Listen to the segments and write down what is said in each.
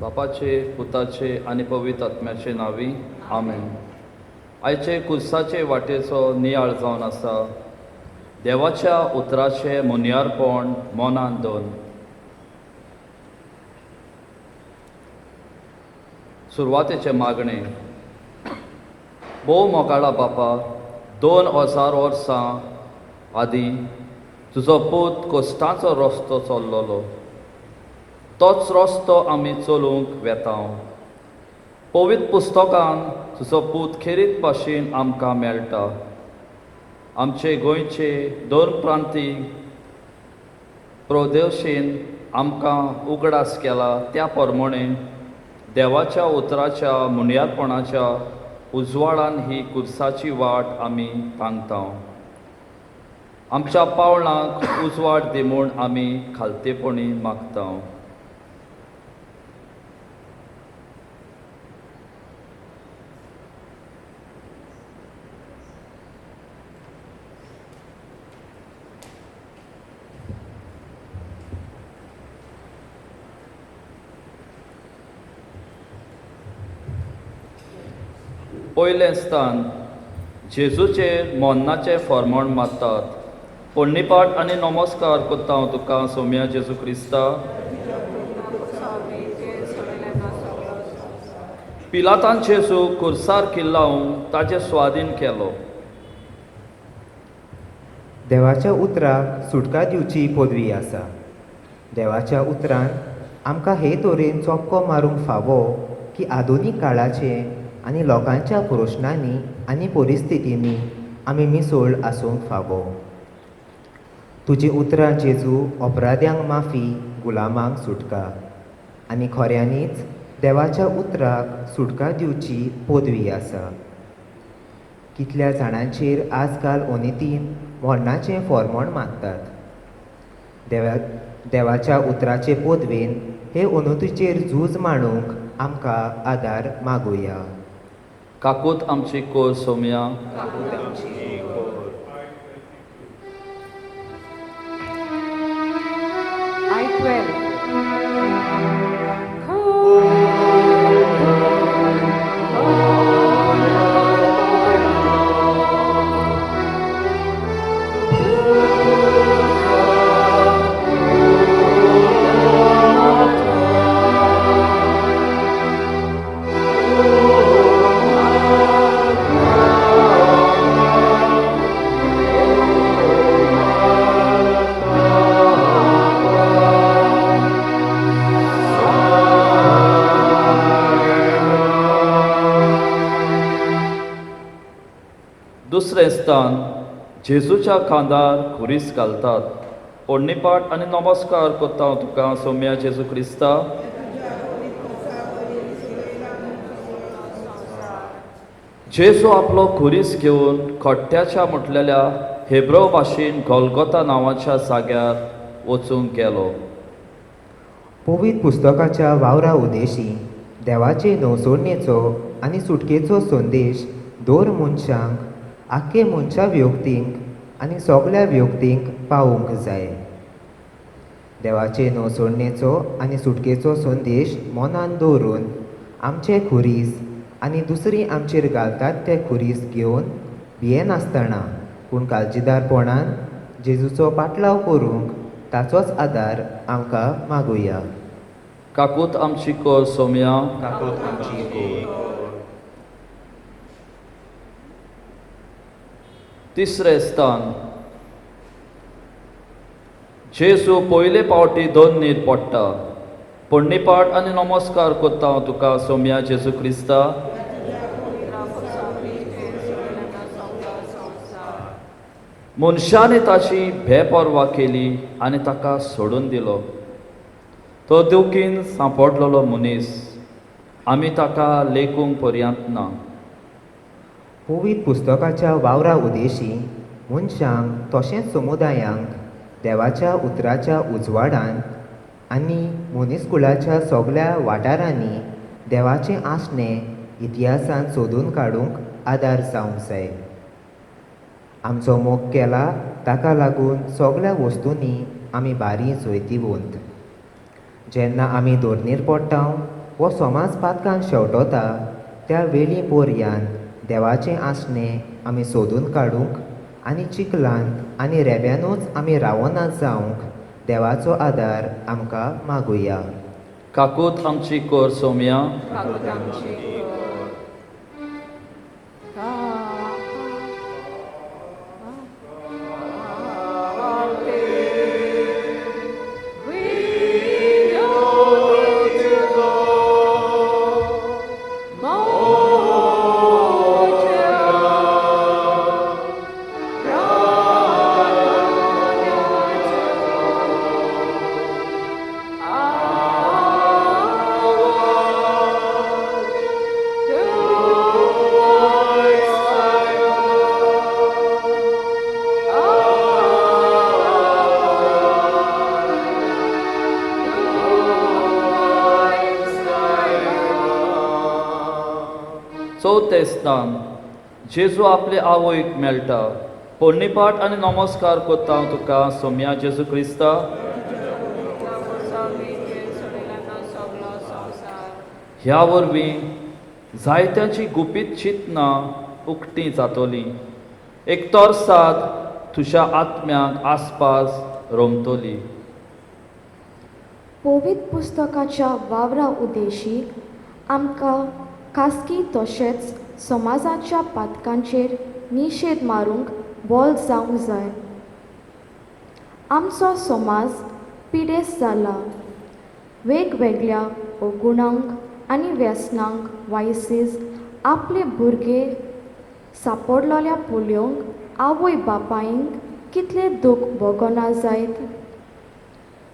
बापाचे, पुताचे आनी पवित्र आत्म्याचे नांवी आमेन. आयचे कुर्साचे वाटेचो नियाळ जावन आसा देवाच्या उतराचें मुनियारपण मनान दोन. सुरवातेचें मागणें. भोव मोगाळा बापा, 2000 वर्सां आदीं तुजो पूत कोश्टाचो रस्तो चल्लोलो, तोच रस्तो आमी चलूंक वेता. पवित्र पुस्तकान तुजो पूत खेरीत भाशेन आमकां मेळटा. आमचे गोंयचे दोन प्रांती प्रदेशेन आमकां उगडास केला त्या प्रमाणे देवाच्या उतराच्या मुनियारपणाच्या उजवाडान ही कुर्साची वाट आमी तांगता. आमच्या पावलांक उजवाड दी म्हूण आमी खालतेपणी मागता. पयलें स्थान जेजूचेर मरणाचें फर्माण मारतात. पुण्यपाठ आनी नमस्कार करता हांव तुका सोम्या जेजू क्रिस्ता. पिलातान जेजू कुर्सार किल्लावून ताचे स्वाधीन केलो. देवाच्या उतराक सुटका दिवची पदवी आसा. देवाच्या उतरान आमकां हे तरेन चपको मारूंक फावो की आधुनीक काळाचे आनी लोकांच्या प्रश्नांनी आनी परिस्थितींनी आमी मिसळ आसूंक फावो. तुजीं उतरां जेजू अपराध्यांक माफी, गुलामांक सुटका आनी खऱ्यांनीच देवाच्या उतराक सुटका दिवची पदवी आसा. कितल्या जाणांचेर आजकाल अनितीन मरणाचें फॉर्मण मागतात. देवाच्या उतराचे पदवेन हे अनितीचेर झूज मांडूंक आमकां आदार मागुया. काकूत आमची कोर सोम्या. दुसरें स्थान जेजूच्या खांदार खुरीस घालतात. पुण्यपाठ आनी नमस्कार करता हांव तुका सोम्या जेजू क्रिस्ता. जेजू आपलो खुरीस घेवन खट्ट्याच्या म्हटलेल्या हेब्रो भाशेन गोलगोता नांवाच्या जाग्यार वचूंक गेलो. पवित्र पुस्तकाच्या वावरा उदेशी देवाचे नवसोडणेचो आनी सुटकेचो संदेश दर मनशांक, आख्खे मनशा व्यक्तींक आनी सगल्या व्यक्तींक पावूंक जाय. देवाचे नवसोडणेचो आनी सुटकेचो संदेश मनान दवरून आमचे खुरीस आनी दुसरी आमचेर घालतात ते खुरीस घेवन भियेनासतना पूण काळजीदारपणान जेजूचो पाटलाव करूंक ताचोच आदार आमकां मागुया. काकूत आमची कोर सोम्या. काकूत आमची कोर. तिसरें स्थान जेजू पयले पावटी दोन नीर पडटा. पुण्यपाठ आनी नमस्कार करता हांव तुका सोम्या जेजू क्रिस्ता. मनशांनी ताची बेपर्वा केली आनी ताका सोडून दिलो. तो दुखीन सांपडलेलो मनीस, आमी ताका लेखूंक पर्यंत ना. पवित्र पुस्तकाच्या वावरा उदेशी मनशांक तशेंच समुदायांक देवाच्या उतराच्या उजवाडान आनी मनीसकुळाच्या सगल्या वाठारांनी देवाचें आसणें इतिहासान सोदून काडूंक आदार जावंक जाय. आमचो मोग केला ताका लागून सगल्या वस्तूंनी आमी बारी जैतिवंत. जेन्ना आमी धरणीर पडटा हो समाज पातकान शेवटोता त्या वेळी पोरयान देवाचें आसणें आमी सोदून काडूंक आनी चिखलांत आनी रेब्यानूच आमी रावना जावंक देवाचो आदार आमकां मागुया. काकूत आमची कोर सोमया. काकूत आमची कर. चवथें स्थान जेजू आपले आवयक मेळटा. पोरणीपाठ आनी नमस्कार करता हांव तुका सोमया जेजू क्रिस्ता. ह्या वरवीं जायत्यांची गुपीत चिंतनां उक्तीं जातलीं. एक तरसाद तुज्या आत्म्याक आसपास रोमतली. पवित्र पुस्तकाच्या वावरा उद्देशी आमकां खासगी तशेंच समाजाच्या पातकांचेर निशेध मारूंक बोल जावंक जाय. आमचो समाज पिडेस्त जाला. वेगवेगळ्या अवगुणांक आनी व्यसनांक वायसीस आपले भुरगे सापडलेल्या पोळयोंक आवय बापायंक कितलें दूख भोगना जायत.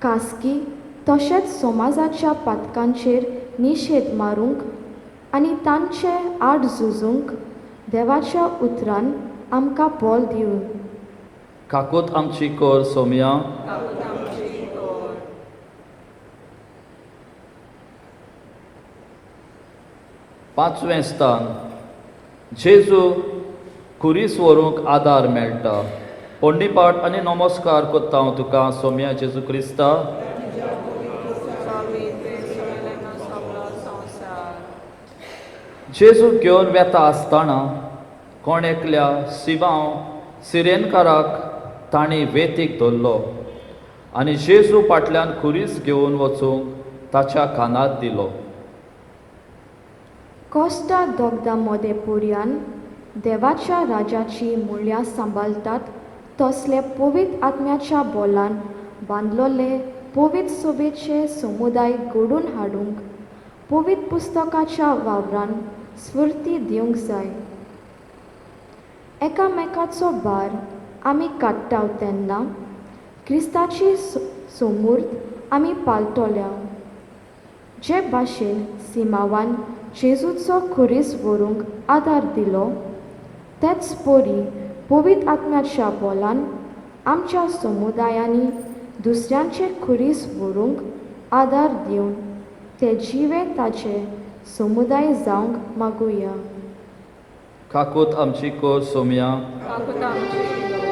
खासगी तशेंच समाजाच्या पातकांचेर निशेध मारूंक आनी तांचे आड झुजूंक देवाच्या उतरान आमकां बोल दिवन. काकूत आमची कोर सोमया. पांचवें स्थान जेजू खुरीस व्हरूंक आदार मेळटा. पोरणीपाठ आनी नमस्कार करता हांव तुका सोमया जेजू क्रिस्ता. जेजू घेवन वेता आसतना कोण एकल्या सिवांव सिरेनकाराक तांणी वेतीक धरलो आनी जेजू फाटल्यान खुरीस घेवन वचूंक ताच्या कानार दिलो. कोस्टा दोगदा मोदें पुर्यान देवाच्या राजाची मुळ्यां सांबाळतात तसले पवित्र आत्म्याच्या बोलान बांदलोले पवित्र सोबेचे समुदाय घडोवन हाडूंक पवित्र पुस्तकाच्या वावरान स्फूर्ती दिवंक जाय. एकामेकाचो भार आमी काडटा तेन्ना क्रिस्ताची सोमूर्त आमी पाळटल्या. जे भाशेन सिमावान जेजूचो खुरीस व्हरूंक आदार दिलो तेच परी पवित्र आत्म्याच्या बोलान आमच्या समुदायांनी दुसऱ्यांचे खुरीस व्हरूंक आदार दिवन ते जिवे ताचे समुदाय जावंक मागुया. काकूत आमची कोर सोमया. काकूत आमची कर.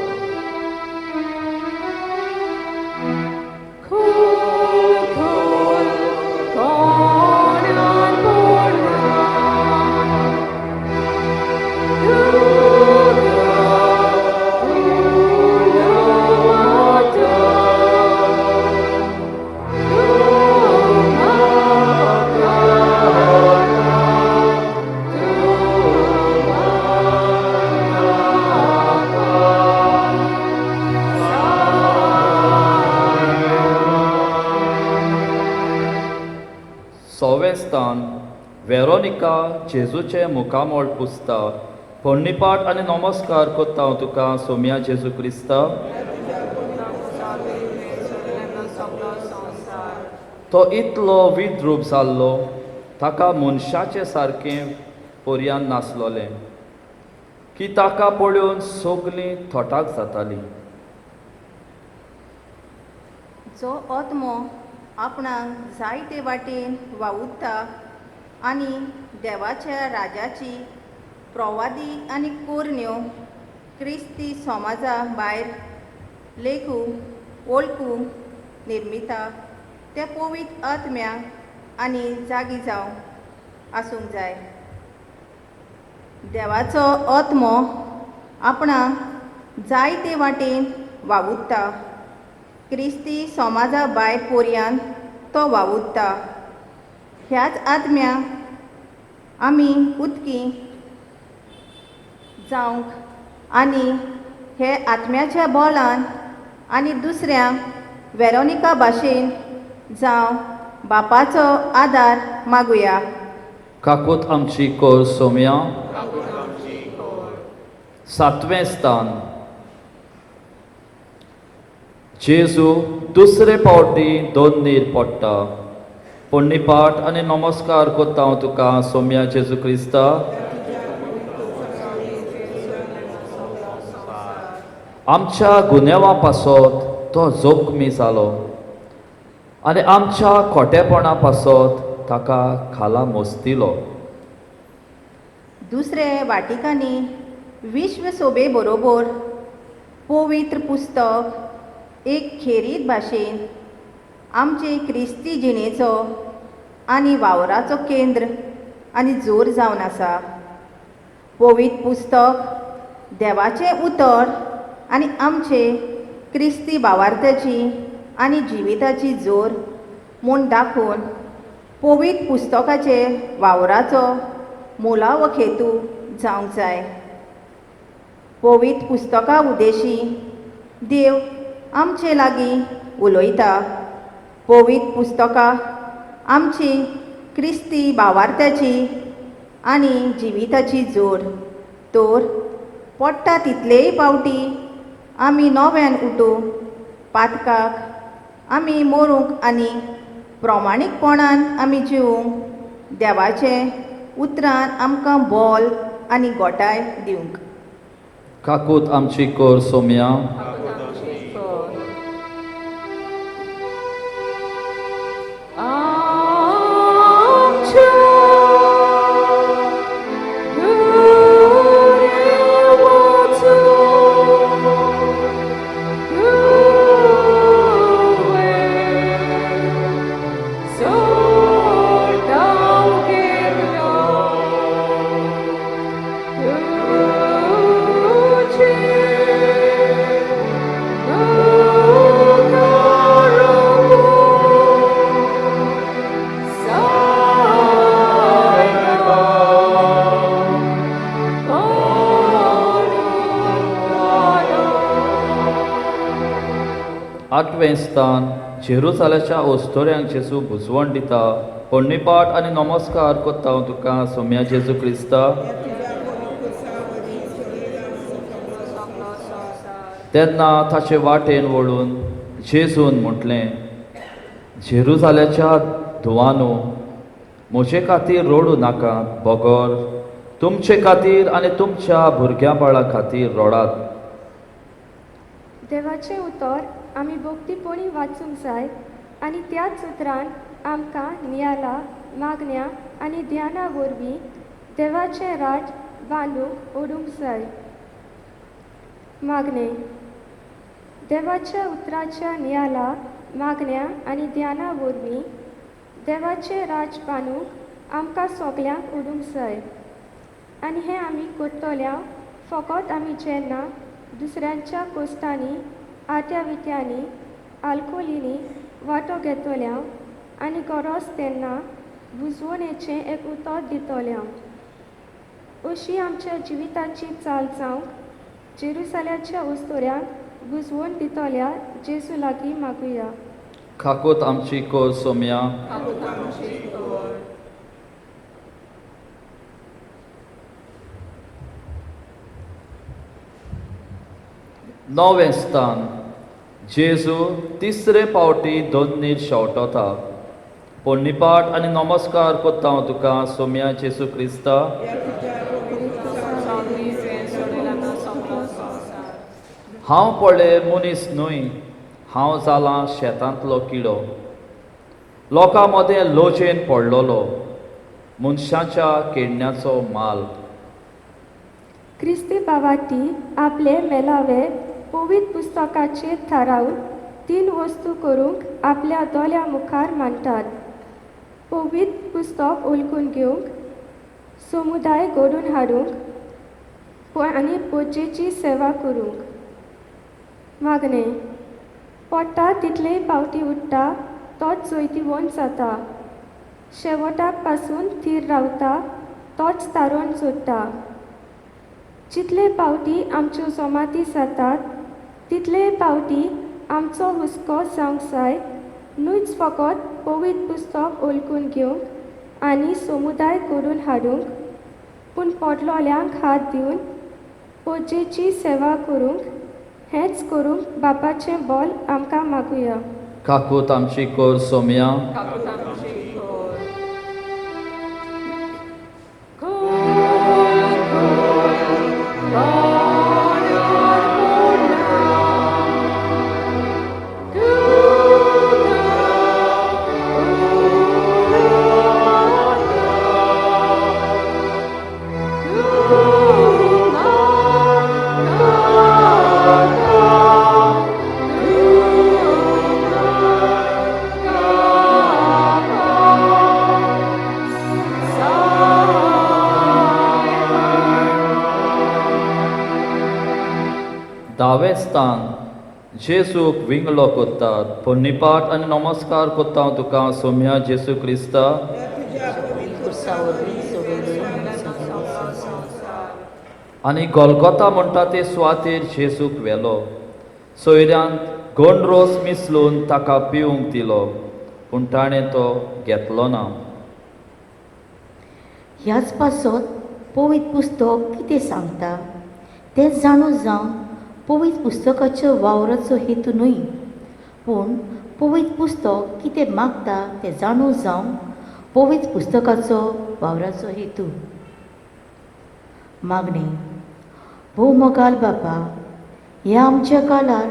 सवें स्थान वेरोनिका जेजूचें मुखामळ पुसता. पोरणीपाठ आनी नमस्कार करता हांव तुका सोमया जेजू क्रिस्ता. तो इतलो विद्रूप जाल्लो ताका मनशाचे सारकें पर्यान नासलोलें की ताका पळोवन सगलीं थोटाक जातालीं. जो आत्मो आपणाक जायते वाटेन वावुरता आनी देवाच्या राजाची प्रवादी आनी कोरण्यो क्रिस्ती समाजा भायर लेखू वळखूंक निर्मिता त्या पवित्र आत्म्याक आनी जागी जावंक आसूंक जाय. देवाचो आत्मो आपणाक जाय ते वाटेन वावुरता. क्रिस्ती समाजा भायर पोरयान तो वावुरता. ह्याच आत्म्या आमी उदकी जावंक आनी हे आत्म्याच्या बोलान आनी दुसऱ्यांक वेरोनिका भाशेन जावं बापाचो आदार मागुया. काकूत आमची कोर सोम्या. सातवें स्थान. जेजू दुसरे पावटी दोन नीर पडटा. पुण्यपाठ आनी नमस्कार कोत्ता हांव तुका सोम्या जेजू क्रिस्ता. आमच्या गुन्यांवा पासत तो जोखमी जालो आनी आमच्या खोटेपणा पासत ताका खाला मोस्तिलो. दुसरे वाटिकांनी विश्व सोबे बरोबर पवित्र पुस्तक एक खेरीत भाशेन आमचे क्रिस्ती जिणेचो आनी वावराचो केंद्र आनी जोर जावन आसा. पवित्र पुस्तक देवाचें उतर आनी आमचे क्रिस्ती भावार्थाची आनी जिविताची जोर म्हूण दाखोवन पवित्र पुस्तकाचे वावराचो मुळावो हेतू जावंक जाय. पवित्र पुस्तका उद्देशी देव आमचे लागीं उलयता. पवित्र पुस्तकां आमची क्रिस्ती भावार्थ्याची आनी जिविताची जोड तर पडटा तितलेय पावटी आमी नव्यान उठूं पातकाक आमी मरूंक आनी प्रमाणीकपणान आमी जिवूंक देवाचें उतरान आमकां बोल आनी गोटाय दिवंक. काकूत आमची कोर सोम्या. आठवें स्थान. जेरुसालाच्या ओस्तोऱ्यांक जेजू बुजवण दिता. पुण्यपाठ आनी नमस्कार कोत्ता हांव तुका सोम्या जेजू क्रिस्ता. तेन्ना ताचे वाटेन वळून जेजून म्हटलें, जेरुसालाच्या धुवानो, म्हजे खातीर रडूं नाका, बगर तुमचे खातीर आनी तुमच्या भुरग्यां बाळां खातीर रडात. देवाचें उतर आमी भक्तीपणी वाचूंक जाय आनी त्याच उतरान आमकां नियाला मागण्या आनी ध्याना वरवीं देवाचें राज बांदूंक ओडूंक जाय. मागणें. देवाच्या उतराच्या नियाला मागण्या आनी ध्याना वरवीं देवाचें राज बांदूंक आमकां सगल्यांक ओडूंक जाय आनी हें आमी करतल्या फकत आमी जेन्ना दुसऱ्यांच्या कोश्टांनी आट्या विट्यांनी आल्कोलिनी वांटो घेतल्या आनी गरज तेन्ना बुजवणेचें एक उतर दितल्या. अशी आमच्या जिविताची चाल जावंक जेरुसाल्याच्या उस्तोऱ्यांक बुजवण दितल्या जेजू लागीं मागुया. काकूत आमची कोर सोम्या. णवें स्थान. जेजू तिसरे पावटी दोन नीर शेवटता. पुण्यपाठ आनी नमस्कार कोत्ता हांव तुका सोम्या जेजू क्रिस्ता. हांव पळय मनीस न्हय, हांव जालां शेतांतलो किडो, लोकां मदें लोजेन पडलेलो मनशाच्या केडण्याचो माल. क्रिस्ती बावाटी आपले मेलावे पवित्र पुस्तकाचेर थारावन तीन वस्तू करूंक आपल्या दोळ्या मुखार मांडटात. पवित्र पुस्तक उलकून घेवंक, समुदाय घडोवन हाडूंक आनी पोजेची सेवा करूंक. मागणें पडटा तितलेय पावटी उठ्ठा तोच जैतिवंत जाता. शेवटाक पासून थीर रावता तोच तारोन सोडटा. जितले पावटी आमच्यो जमाती जातात तितले पावटी आमचो हुस्को जावंक जाय, न्हूच फकत पवित्र पुस्तक ओलकून घेवंक आनी समुदाय करून हाडूंक, पूण पडलोल्यांक हात दिवन पोजेची सेवा करूंक. हेंच करूंक बापाचें बोल आमकां मागुया. काकूत आमची कर सोम्या. काकूत आमची कर. दावें स्थान जेजूक विंगलो कोत्तात. पुण्यपाठ आनी नमस्कार कोत्ता हांव तुका सोम्या जेजू क्रिस्ता. आनी गोलगोता म्हणटा ते सुवातेर जेजूक व्हेलो. सोयऱ्यान गोंड रोस मिसळून ताका पिवंक दिलो, पूण ताणें तो घेतलो ना. ह्याच पासत पवित्र पुस्तक कितें सांगता तें जाणून जावन पवित्र पुस्तकाच्या वावराचो हेतू न्हय, पूण पवित्र पुस्तक कितें मागता तें जाणून जावन पवित्र पुस्तकाचो वावराचो हेतू. मागणें. भोव मोगाल बापा, ह्या आमच्या काळार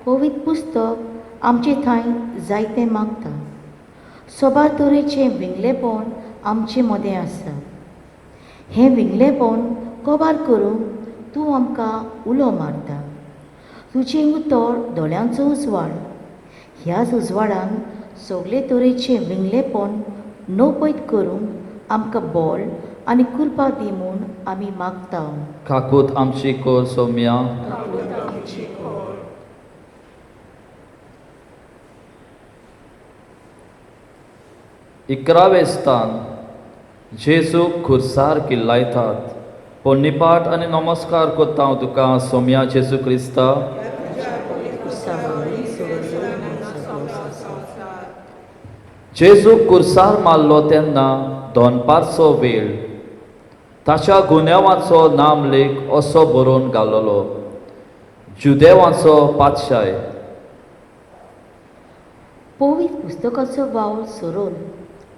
पवित्र पुस्तक आमचे थंय जायतें मागता. सोबार तरेचें विंगलेपण आमचे मदें आसा. हें विंगलेपण कबार करूंक तूं आमकां उलो मारता. तुजें उतर दोळ्यांचो उजवाड. ह्याच उजवाडान सगळे तरेचें विंगलेपण नपयत करूंक आमकां बोल आनी कृपा दी म्हूण आमी मागता. काकूत आमची कर सोम्या. इकरावें स्थान जेजूक खुर्सार किल्लायतात. पुण्यपाठ आनी नमस्कार कोत्ता हांव तुका सोम्या जेजू क्रिस्ता. जेजू कुर्सार मारलो तेन्ना दनपारचो वेळ. ताच्या गुन्यांवाचो नामलेख असो बरोवन घालोलो, जुदेवाचो पातशाय. पवित्र पुस्तकाचो वावर सोरोल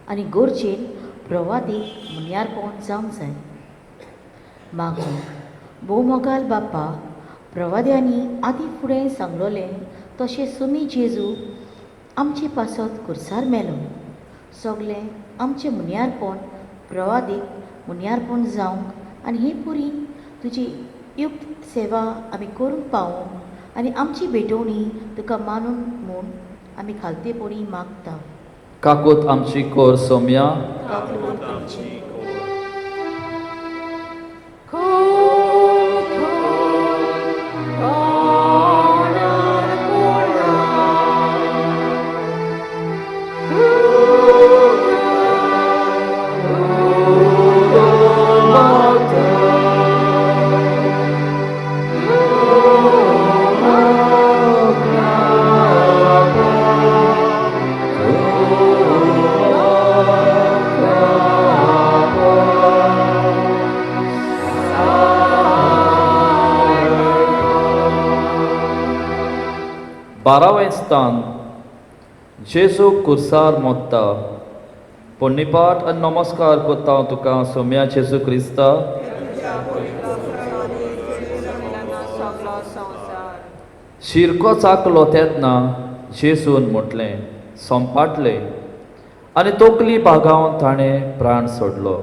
आनी गरजेन प्रवादीक मुन्यारपण जावंक जाय. मागूं. भोव मोगाल बापा, प्रवाद्यांनी आदी फुडें सांगलोलें तशें सुमी जेजू आमचे पासत कुर्सार मेलो. सगलें आमचें मुन्यारपण प्रवादीक मुन्यारपण जावंक आनी हे पुरी तुजी युक्त सेवा आमी करूंक पावोवंक आनी आमची भेटवणी तुका मानून म्हूण आमी खालतेपणी मागता. काकूत आमची कर सोम्या. काकूत आमची. बारावें स्थान जेजू कुर्सार मोत्ता. पुण्यपाठ आनी नमस्कार कोत्ता हांव तुका सोम्या जेजू क्रिस्ता. शिरको चाकलो तेन्ना जेजून म्हटलें संपाटलें आनी तकली बागावन ताणें प्राण सोडलो.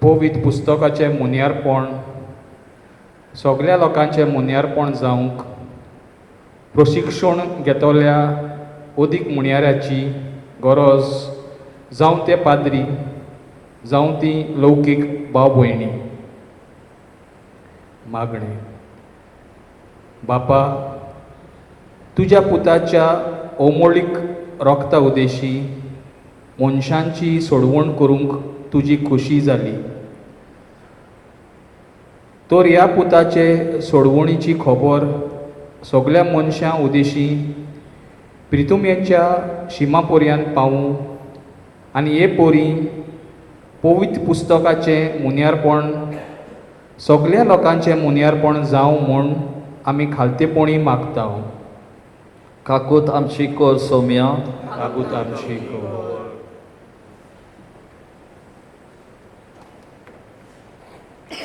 पवित्र पुस्तकाचें मुन्यारपण सगल्या लोकांचें मुन्यारपण जावंक प्रशिक्षण घेतल्या अदीक मुन्याराची गरज, जावं ते पाद्री, जावं ती लौकीक भाव भयणी. मागणें. बापा, तुज्या पुताच्या ओमोळीक रोगता उदेशी मनशांची सोडवण करूंक तुजी खोशी जाली, तर ह्या पुताचे सोडवणीची खबर सगल्या मनशां उदेशी प्रितुमेच्या शिमा पर्यंत पावूं आनी हे पोरी पवित्र पुस्तकाचें मुन्यारपण सगल्या लोकांचें मुन्यारपण जावं म्हूण आमी खालतेपणी मागता. काकूत आमची कर सोम्या, काकूत आमची कर.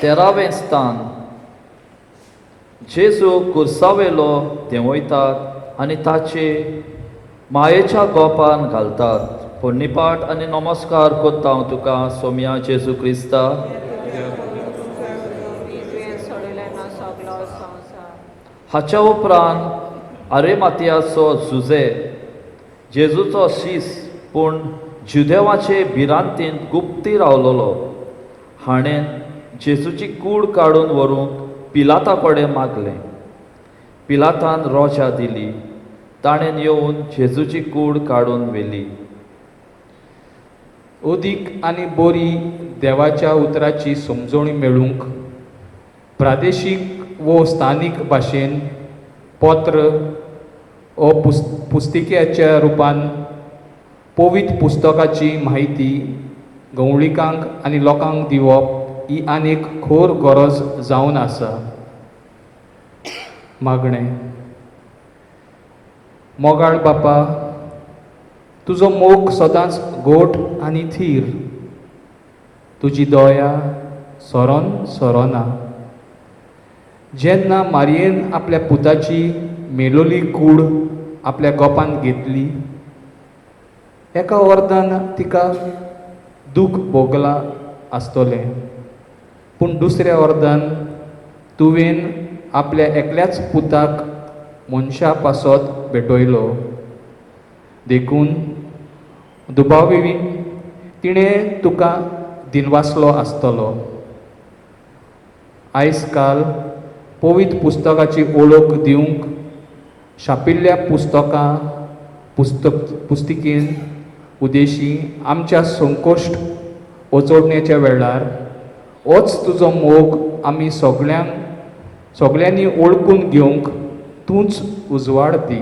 तेरावें स्थान. जेजू कुर्सावेलो देंवयतात आनी ताचे मायेच्या गोपान घालतात. पुण्यपाठ आनी नमस्कार करता हांव तुका सोम्या जेजू क्रिस्ता. हाच्या उपरांत आरेमातियाचो जुजे जेजूचो शीस पूण जुदेवाचे भिरांतीन गुप्ती रावलोलो हाणें जेजूची कूड काडून व्हरूंक पिलाता कडेन मागलें. पिलातान रोजा दिली. ताणें येवन जेजूची कूड काडून व्हेली. अदीक आनी बरी देवाच्या उतराची समजणी मेळूंक प्रादेशीक वो स्थानीक भाशेन पत्र वो पुस्तिकेच्या रुपान पवित्र पुस्तकाची म्हायती गवळिकांक आनी लोकांक दिवप ही आनीक खोर गरज जावन आसा. मागणें. मोगाळ बापा, तुजो मोग सदांच गोट आनी थीर, तुजी दया सरोन सरोना. जेन्ना मारयेन आपल्या पुताची मेलोली कूड आपल्या गोपान घेतली, एका अर्दान तिका दूख भोगलां आसतलें, पूण दुसऱ्या अर्दान तुवें आपल्या एकल्याच पुताक मनशा पासत भेटयलो. देखून दुबावी तिणें तुका दिनवासलो आसतलो. आयज काल पवित्र पुस्तकाची ओळख दिवंक छापिल्ल्या पुस्तकां पुस्तिकेन उदेशी आमच्या संकोश्ट वचोडण्याच्या वेळार होच तुजो मोग आमी सगळ्यांनी ओळखून घेवंक तूंच उजवाड दी.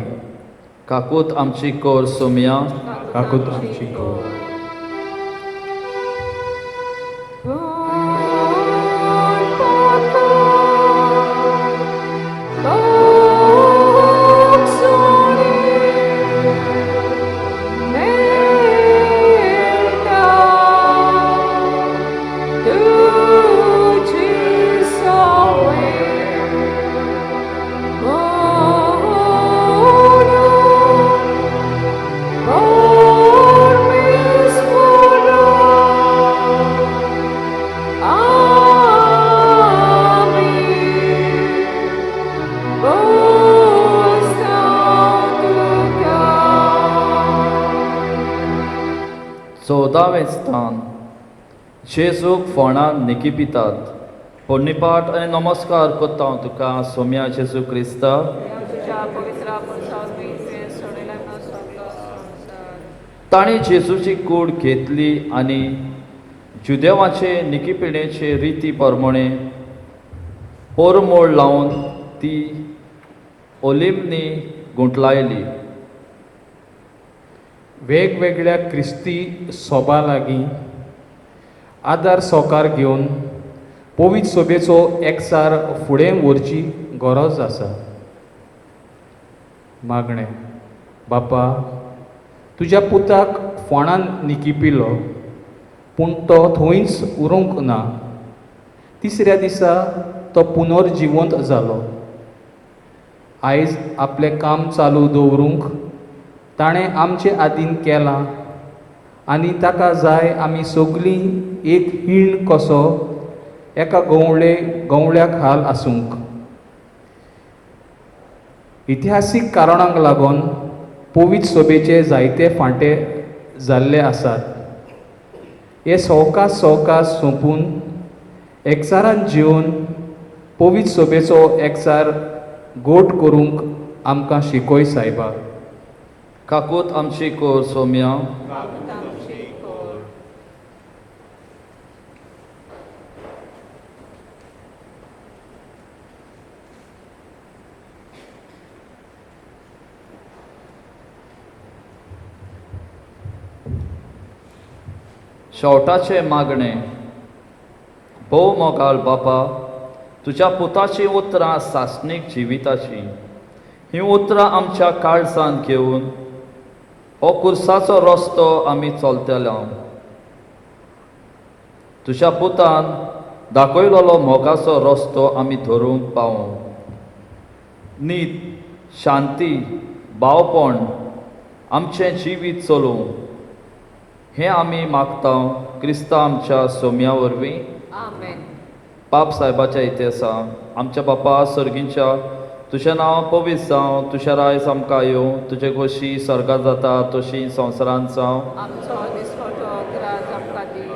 काकूत आमची कर सोम्या, काकूत आमची कर. चवदावें स्थान. जेजूक फोंडान निकिपितात. पुण्यपाठ आनी नमस्कार करता हांव तुका सोम्या जेजू क्रिस्ता. ताणें जेजूची कूड घेतली आनी जुदेवाचे निकिपिणेचे रिती प्रमाणे पोरमोळ लावन ती ओलिमनी गुंठलायली. वेगवेगळ्या क्रिस्ती सोबा लागीं आदार सहकार घेवन पवित्र सभेचो एकचार फुडें व्हरची गरज आसा. मागणें. बापा, तुज्या पुताक फोंडान निकिपिलो, पूण तो थंयच उरूंक ना. तिसऱ्या दिसा तो पुनर्जिवंत जालो. आयज आपलें काम चालू दवरूंक ताणें आमचे आदीन केलां आनी ताका जाय आमी सगलीं एक हीण कसो एका गवळ्या खाल आसूंक. इतिहासीक कारणांक लागून पवित्र सभेचे जायते फांटे जाल्ले आसात. हे सवकास सवकास सोंपून एकचारान जिवन पवित्र सोबेचो एकचार गोट करूंक आमकां शिकय सायबा. काकूत आमची कोर सोम्या. काकूत आमची कोर. शेवटाचें मागणें. भोव मोगाळ बापा, तुज्या पुताचीं उतरां सासणीक जिविताचीं, हीं उतरां आमच्या काळजांत घेवन हो कुर्साचो रस्तो आमी चलतले. तुज्या पुतान दाखयलेलो मोगाचो रस्तो आमी धरूंक पावूं. नीत, शांती, भावपण आमचें जिवीत चलूं हें आमी मागता क्रिस्ता आमच्या सोम्या वरवीं. आमेन. पाप सायबाच्या इतिहासा. आमच्या बापा सर्गींच्या, तुजें नांव पवित्र जावं, तुजें रायज आमकां येवं, तुजे गोशी स्वर्गात जाता तशी संवसारांत जावं. आमचो दिसपटो ग्रास आमकां दी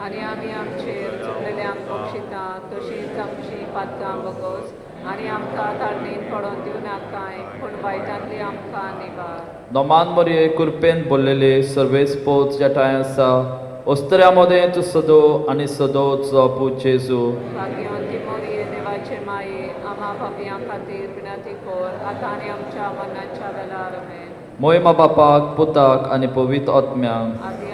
आनी आमी आमचेर चुकलेल्यांक बक्षिता तशीच आमची पातकां बगोस आनी आमकां ताळणीन पडोवन दिवं नाकाय पूण वायटांतली आमकां निवार. नोमान मरये कृपेन बोल्लेले सर्वेस पोत ज्या ठांय आसा ओस्तऱ्या मदें तूं सदो आनी सदो तुजो पूत जेजू. भाग्यवंती मोरये देवाचे माये आमा पापयां खातीर विनंती कर आतां आनी आमच्या मरणाच्या वेळार. आमेन. मोहिमा बापाक पुताक आनी पवित्र आत्म्यांक. आदी